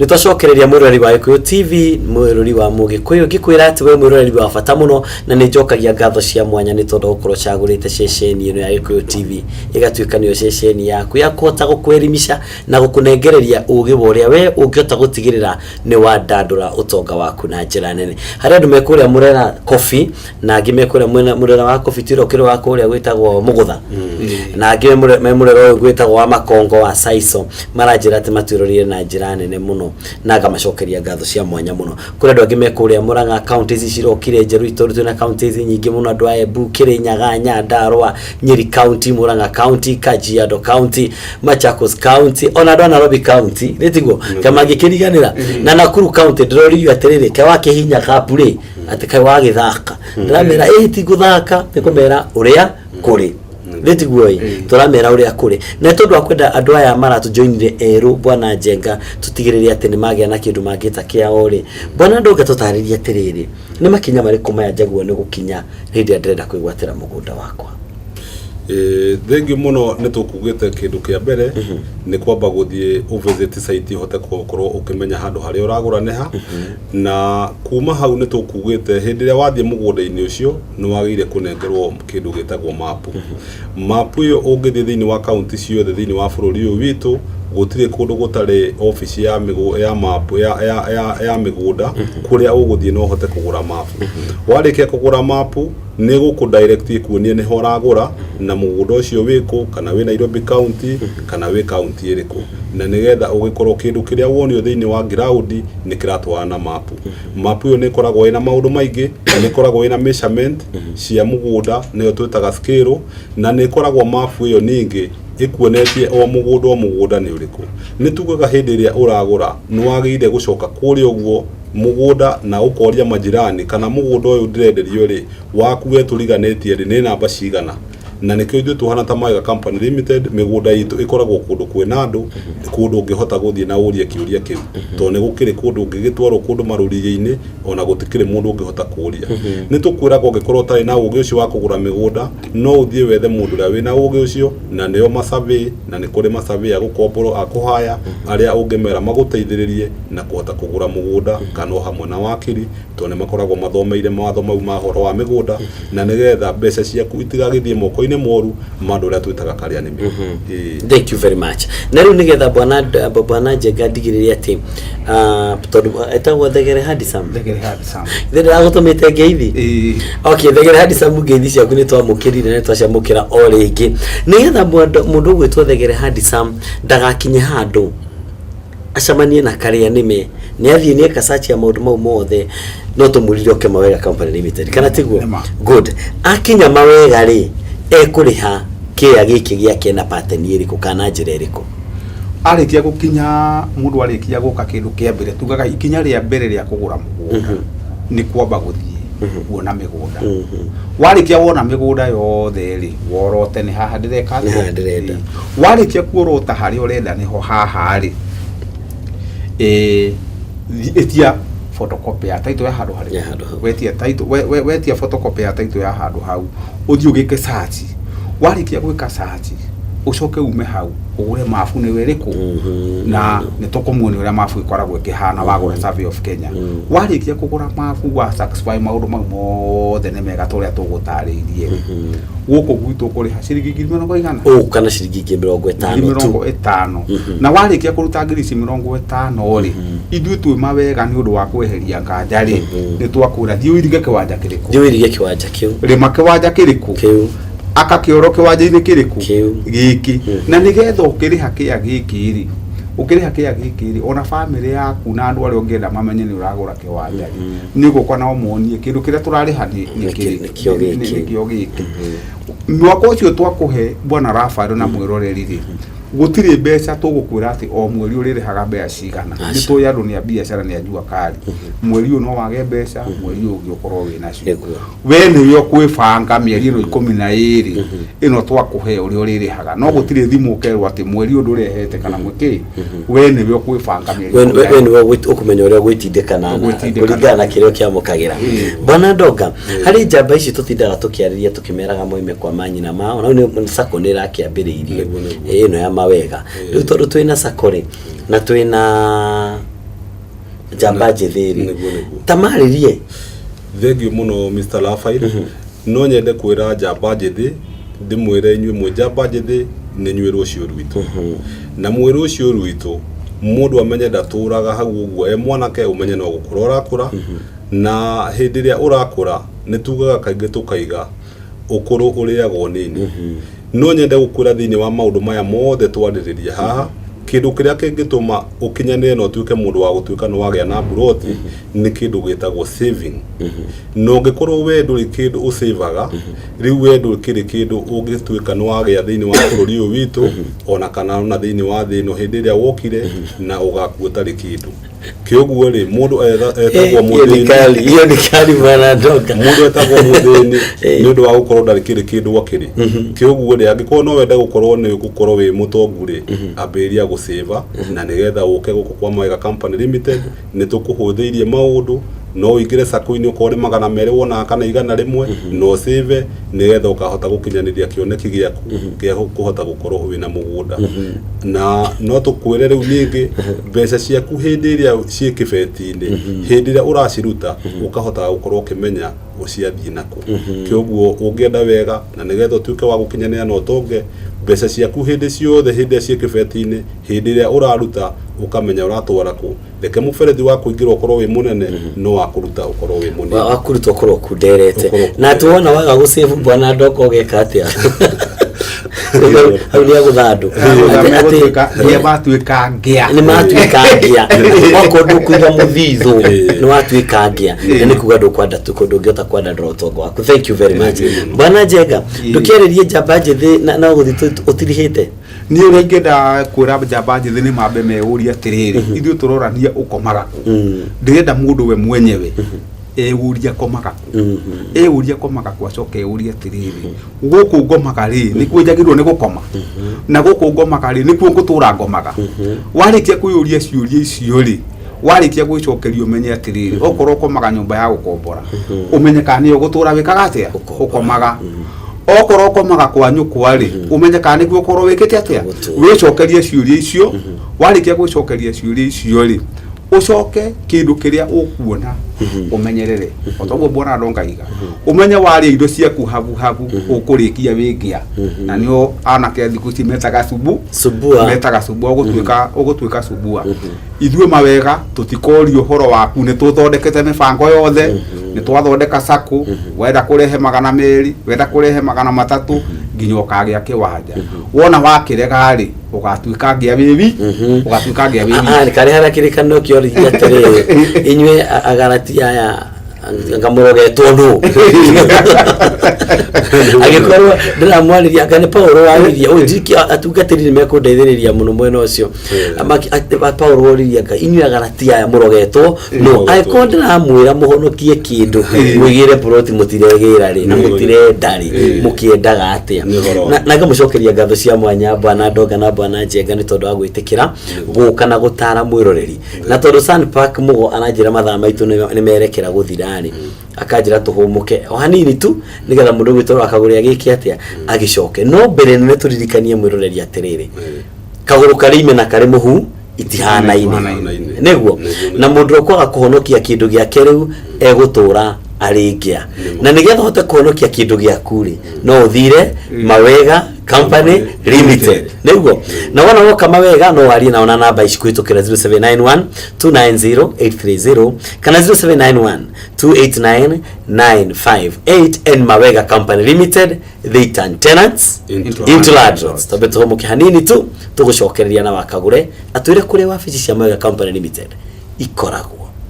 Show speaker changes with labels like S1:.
S1: Nĩ twacokereria mwĩroreri wa Gĩkũyũ TV, mwĩroreri wa Mũgĩkũyũ, ngĩkwĩra atĩ we mwĩroreri wa bata mũno, na nĩ njokagia ngatho cia mwanya nĩ tondũ wa gũkorwo ũcagũrĩte ceceni ĩno ya Gĩkũyũ TV ĩgatuĩka nĩyo ceceni yaku ya kũhota gũkwelimisha na gũkũnengereria ũgĩ wa ũrĩa we ũngĩhota gũtigĩrĩra nĩ wandandũra ũtonga waku na njĩra nene. Harĩ andũ me kũrĩa Mũrera Coffee, na angĩ me kũrĩa mwena Mũrera wa Coffee tira ũkĩrĩ wa kũrĩa gwĩtagwo Mũgũtha, na angĩ me Mũrera ũyũ gwĩtagwo wa Makongo wa Saiso, maranjĩra atĩ matwĩrorire na njĩra nene mũno, na ngamacokeria ngatho cia mwanya mũno. Kũrĩ andũ angĩ me kũrĩa Mũrang'a, county ici cirokire njerũ, tondũ twĩna counties nyingĩ mũno, andũ a Embu, Kĩrĩnyaga, Nyandarua, Nyeri County, Murang'a County, Kajiado County, Machakos County, ona andũ a Nairobi County, nĩ tiguo kama ngĩkĩriganĩra, na Nakuru County. Ndĩroririo atĩrĩrĩ, kaĩ wakĩhinya kapu rĩ, atĩ kaĩ wagĩthaka. Ndĩramera ĩ ti gũthaka, nĩ kũmera ũrĩa kũrĩ, nĩ tiguo ĩ tũramera ũrĩa kũrĩ. Na nĩ tondũ wa kwenda andũ aya maratũjoinire erũ, bwana Njenga, tũtigĩrĩre atĩ nĩ magĩa na kĩndũ mangĩta kĩao rĩ. Bwana Ndũnga, tũtarĩrie atĩrĩrĩ, nĩ makinya marĩkũ maya njagĩrĩirwo nĩ gũkinya hĩndĩ ĩrĩa ndĩrenda kwĩgwatĩra mũgũnda wakwa?
S2: Thengiũ mũno. Nĩ tũkugĩte kĩndũ kĩa mbere nĩ kwamba gũthiĩ ũvisit site, ũhote gũkorwo ũkĩmenya handũ harĩa ũragũra nĩ ha. Na kuma hau nĩ tũkugĩte hĩndĩ ĩrĩa wathiĩ mũgũnda-inĩ ũcio, nĩ wagĩrĩire kũnengerwo kĩndũ gĩtagwo mapu. Mapu ĩyo, ũngĩthiĩ thĩinĩ wa kaunti ciothe thĩinĩ wa bũrũri ũyũ witũ, gũtirĩ kũndũ gũtarĩ obici ya mĩgũ, ya mapu ya mĩgũnda kũrĩa ũgũthiĩ na ũhote kũgũra mapu. Warĩkia kũgũra mapu, nĩ gũkũ direct ĩkuonie nĩho ũragũra na mũgũnda ũcio wĩkũ, kana wĩ Nairobi County kana wĩ kaunti ĩrĩkũ, na nĩgetha ũgĩkorwo kĩndũ kĩrĩa wonio thĩinĩ wa ground nĩ kĩratwarana na mapu. Mapu ĩyo nĩ ĩkoragwo ĩna maũndũ maingĩ. Nĩ ĩkoragwo ĩna measurement cia mũgũnda, nĩyo twĩtaga scale, na nĩ ĩkoragwo mapu ĩyo ningĩ ĩkuonetie o mũgũnda o mũgũnda nĩ ũrĩkũ. Nĩ tugaga hĩndĩ ĩrĩa ũragũra, nĩ wagĩrĩire gũcoka kũrĩa ũguo mũgũnda na ũkoria majirani kana mũgũnda ũyũ ndĩrenderio rĩ, waku we tũriganĩtie rĩ, nĩ namba cigana. Na nĩkĩo ithuĩ tũhana ta Mawega Company Limited, mĩgũnda itũ ĩkoragwo kũndũ kwĩna andũ, kũndũ ũngĩhota gũthiĩ na ũrie kĩũria kĩu, tondũ nĩ gũkĩrĩ kũndũ ũngĩgĩtwarwo kũndũ marũriĩ-inĩ ona gũtikĩrĩ mũndũ ũngĩhota kũria. Nĩ tũkwĩraga ũngĩkorwo ũtarĩ na ũgĩ ũcio wa kũgũra mĩgũnda, no ũthiĩ wethe mũndũ ũrĩa wĩna ũgĩ ũcio, na nĩo masurvey, na nĩ kũrĩ masurvey a gũkomborwo, a kũhaya, arĩa ũngĩmera magũteithĩrĩrie na kũhota kũgũra mũgũnda, kana o hamwe na wakiri, tondũ nĩ makoragwo mathomeire mawatho mau ma ũhoro wa mĩgũnda, na nĩgetha mbeca ciaku itigagĩthiĩ moko-inĩ moru ma andũ arĩa twĩtaga karĩa nĩme. Ĩĩ.
S1: Thank you very much. Na rĩu nĩgetha bwana Njenga ndigĩrĩre atĩ tondũ etagwo Thegere Handsome.
S3: Thegere Handsome.
S1: Ithe ndĩragũtũmĩte ngeithi.
S3: Ĩĩ.
S1: Okay, Thegere Handsome, ngeithi ciaku nĩ twamũkĩrire na twacamũkĩra o rĩngĩ. Nĩgetha mũndũ ũgwĩtwo Thegere Handsome ndagakinye handũ acemanie na karĩa nĩme, nĩ athiĩ nĩ eka search ya maũndũ mau mothe, no tũmũrire oke Mawega Company Limited, kana tiguo?
S3: Nĩma.
S1: Good. Akinya Mawega rĩ, ekũrĩha kĩĩa gĩkĩ gĩake na pattern ĩrĩkũ kana njĩra ĩrĩkũ?
S3: Arĩkia gũkinya, mũndũ arĩkia gũka, kĩndũ kĩa mbere tugaga, ikinya rĩa mbere rĩa kũgũra mũgũnda nĩ kwamba gũthiĩ kuona mĩgũnda. Warĩkia wona mĩgũnda yothe rĩ, worote nĩ haha ndĩreka.
S1: Nĩ haha ndĩrenda.
S3: Ĩĩ. Warĩkia kuorota harĩa ũrenda nĩho haha rĩ, ĩtia photocopy ya title ya handũ
S1: Ya
S3: harĩkũ.
S1: handũ hau.
S3: Wetia title, wetia photocopy ya title ya handũ hau, ũthiĩ ũgĩke search. Warĩkia gwĩka search, ũcoke ume hau ũgũre mabu nĩwe ĩrĩkũ, na nĩ tũkũmuonia ũrĩa mabu ĩkoragwo ĩkĩhana wagũra Survey of Kenya. Warĩkia kũgũra mabu, wa satisfy maũndũ mau mothe nĩ mega ta ũrĩa tũgũtarĩirie rĩ, gũkũ gwitũ ũkũrĩha ciringi 40,000 igana.
S1: Ũgũka na ciringi 50,000
S3: ngiri
S1: tu.
S3: 50. Na warĩkia kũruta ngiri ici 50 rĩ, ithuĩ twĩ Mawega nĩ ũndũ wa kweheria nganja rĩ, nĩ twakwĩra thiĩ ũirige kĩwanja kĩrĩkũ.
S1: Thiĩ ũirige kĩwanja kĩu.
S3: Rĩma kĩwanja kĩrĩkũ.
S1: Kĩu.
S3: Aka kĩoro kĩwanja-inĩ kĩrĩkũ.
S1: Kĩu.
S3: Gĩkĩ. Na nĩgetha ũkĩrĩha kĩa gĩkĩ rĩ, ũkĩrĩha kĩa gĩkĩ rĩ, ona bamĩrĩ yaku na andũ arĩa ũngĩenda mamenye nĩ ũragũra kĩwanja rĩ, nĩ ũgũka nao monie kĩndũ kĩrĩa tũrarĩha nĩ kĩrĩkũ.
S1: Nĩkĩo gĩkĩ.
S3: Nĩkĩo gĩkĩ. Mwaka ũcio twakũhe, bwana Rafael na mwĩroreri rĩ, gũtirĩ mbeca tũgũkwĩra atĩ o mweri ũrĩrĩhaga mbeca cigana.
S1: Aca.
S3: Nĩ tũĩ andũ nĩ a biacara, nĩ a jua kali. Mweri ũyũ no wage mbeca, mweri ũyũ ũngĩ ũkorwo wĩ nacio. We nĩwe ũkwĩbanga mĩeri ĩno 12 ĩno twakũhe ũrĩa ũrĩrĩhaga, no gũtirĩ thimũ ũkerwo atĩ mweri ũyũ ndũrehete kana mwĩkĩ. We nĩwe ũkwĩbanga mĩeri
S1: We
S3: ikũmi na
S1: we nĩwe ũkũmenya ũrĩa ũgwĩtindĩkana
S3: Ũgwĩtindĩkana.
S1: kũringana na kĩrĩa ũkĩamũkagĩra. Bwana Ndonga, harĩ njamba ici tũtindaga tũkĩarĩria tũkĩmeraga moime kwa manyina mao, na rĩu nĩ sacco nĩ ĩrakĩambĩrĩirio ĩno ya Mawega. Rĩu tondũ twĩna sacco rĩ, na twĩna Njamba njĩthĩ rĩ,
S2: Nĩguo, nĩguo.
S1: Ta marĩrie.
S2: Thengiũ mũno, Mr. Rafael. No nyende kwĩra njamba njĩthĩ, ndĩmwĩre inyuĩ mwĩ njamba njĩthĩ, nĩ inyuĩ rũciũ rwitũ, na mwĩ rũciũ rwitũ. Mũndũ amenye ndatũraga hau ũguo e mwanake, ũmenye no gũkũra ũrakũra, na hĩndĩ ĩrĩa ũrakũra nĩ tugaga kaingĩ tũkaiga ũkũrũ ũrĩagwo nini. No nyende gũkwĩra thĩinĩ wa maũndũ maya mothe twarĩrĩria haha, kĩndũ kĩrĩa kĩngĩtũma ũkinyanĩre na ũtuĩke mũndũ wa gũtuĩka nĩ wagĩa na mburoti nĩ kĩndũ gĩtagwo saving. Na ũngĩkorwo we ndũrĩ kĩndũ ũsavaga rĩu, we ndũrĩ kĩrĩ kĩndũ ũngĩtuĩka nĩ wagĩa thĩinĩ wa bũrũri ũyũ witũ, ona kana ona thĩinĩ wa thĩ ĩno hĩndĩ ĩrĩa wokire na ũgakua ũtarĩ kĩndũ. Kĩũguo rĩ, mũndũ etagwo
S1: Hiyo ni
S2: mũthĩni.
S1: kali, hiyo ni kali, bwana Ndonga.
S2: Mũndũ etagwo mũthĩni nĩ ũndũ wa gũkorwo ndarĩ kĩrĩ kĩndũ akĩrĩ. Kĩũguo rĩ, angĩkorwo no wende gũkorwo nĩ gũkorwo wĩ mũtongu rĩ, ambĩrĩria gũsĩva na nĩgetha ũke gũkũ kwa Mawega Company Limited. Nĩ tũkũhũthĩirie maũndũ. No ũingĩre sacco-inĩ, okorwo nĩ 200 wonaga kana 100, na ũsĩve nĩgetha ũkahota gũkinyanĩria kĩoneki gĩaku gĩa kũhota gũkorwo wĩna mũgũnda. Na no tũkwĩre rĩu ningĩ, mbeca ciaku hĩndĩ ĩrĩa ciĩ kĩbeti-inĩ, hĩndĩ ĩrĩa ũraciruta, ũkahota gũkorwo ũkĩmenya ũciathiĩ nakũ. Kĩoguo ũngĩenda wega na nĩgetha ũtuĩke wa gũkinyanĩra na ũtonge, mbeca ciaku hĩndĩ ciothe, hĩndĩ ĩrĩa ciĩ kĩbeti-inĩ, hĩndĩ ĩrĩa ũraruta, ũkamenya ũratwara kũ. Reke mũberethi wa kũingĩra ũkorwo wĩ mũnene, no wa kũruta ũkorwo wĩ mũnini.
S1: Wa kũrutwo ũkorwo ũkunderete.
S2: Ũkorwo
S1: Na tuwona waga gũsave, bwana Ndonga, ũgeka atĩa? Hau nĩ agũtha andũ.
S3: Megũtuĩka nĩ matuĩka ngĩa.
S1: Nĩ matuĩka ngĩa. Okorwo ndũkũiga mũthithũ, nĩ watuĩka ngĩa, na nĩ kuga ndũkwanda ndũngĩhota kwandandũra ũtonga waku. Thank you very much, bwana Njenga. Ndũkĩarĩrie njamba njĩthĩ na ũgũthiĩ ũtirihĩte.
S3: Niĩ ũrĩa ingĩenda kwĩra njamba njĩthĩ nĩ mambe meyũrie atĩrĩrĩ, ithuĩ tũrorania ũkomaga kũ? Ndĩrenda mũndũ we mwenyewe eyũrie akomaga kũ. Eyũrie akomaga kũ, acoke eyũrie atĩrĩrĩ, gũkũ ngomaga rĩ, nĩkuo njagĩrĩirwo nĩ gũkoma? Na gũkũ ngomaga rĩ, nĩkuo ngũtũra ngomaga? Warĩkia kwĩyũria ciũria icio rĩ, warĩkia gwĩcokeria, ũmenye atĩrĩrĩ, okorwo ũkomaga nyũmba ya gũkombora, ũmenye kana nĩyo ũgũtũra wĩkaga atĩa? Ũkomaga. Okorwo ũkomaga kwa nyũkwa rĩ, ũmenye kana nĩguo ũkorwo wĩkĩte atĩa?
S1: Gũtũra.
S3: Wĩcokerie ciũria icio. Warĩkia gwĩcokeria ciũria icio rĩ, ũcoke kĩndũ kĩrĩa ũkuona ũmenyerere o toguo bwana Ndongaiga, ũmenye warĩa indo ciaku habu habu, ũkũrĩkia wĩngĩa, na nĩo anake a thikũ ici metaga subu.
S1: Subua.
S3: Metaga subua. Ũgũtuĩka subua. Ithuĩ mawega tũtikorio ũhoro waku, nĩ tũthondekete mĩbango yothe, nĩ twathondeka sacco. Wenda kũrehe 200, wenda kũrehe 300, nginya ũkagĩa kĩwanja. Wona wakĩrega rĩ, ũgatuĩka ngĩa wĩwi, ũgatuĩka ngĩa wĩwi.
S1: Ah, karĩ harĩa kĩrĩkanĩro kĩoririe atĩrĩrĩ, inyuĩ agarati aya anga mũrogetwo nũ? Angĩkorwo ndĩramwarĩria, anga nĩ Paulo waririe ũyũ, ndirikĩ atungatĩri nĩ mekũndeithĩrĩria mũno mwena ũcio. Paulo oririe, anga inyuĩ agarati aya mũrogetwo nũ? Angĩkorwo ndĩramwĩra mũhonokie kĩndũ mwĩgĩre ploti, mũtiregĩra rĩ, na mũtirenda rĩ, mũkĩendaga atĩa?
S2: Nĩ ũhoro wa
S1: Na ngamũcokeria ngatho cia mwanya, bwana Ndonga na bwana Njenga, nĩ tondũ wa gwĩtĩkĩra gũka na gũtara mwĩroreri. Na tondũ Sun Park Mũgo aranjĩra mathaa maitũ nĩ merekera gũthira rĩ, akanjĩra tũhũmũke o hanini tu nĩgetha mũndũ gwĩtwo akagũrĩa gĩkĩ atĩa agĩcoke. No mbere nene tũririkanie mwĩroreri atĩrĩrĩ, kagũrũ karĩ ime na karĩ mũhu itihanaine.
S2: Itihanaine.
S1: Nĩguo.
S2: Nĩguo.
S1: Na mũndũ ũkwaga kũhonokia kĩndũ gĩake rĩu egũtũra arĩ ngĩa. Na nĩgetha ũhote kũhonokia kĩndũ gĩaku rĩ, no ũthire Mawega Company Limited, nĩguo. Na wona woka Mawega, no warie nao na namba ici kũhĩtũkĩra 0791 290 830 kana 0791 289 958. And Mawega Company Limited, they turn tenants
S2: Into
S1: into landlords. Tambe tũhũmũke hanini tu, tũgũcokereria na wakagũre atwĩre kũrĩa wabici cia Mawega Company Limited ikoragwo.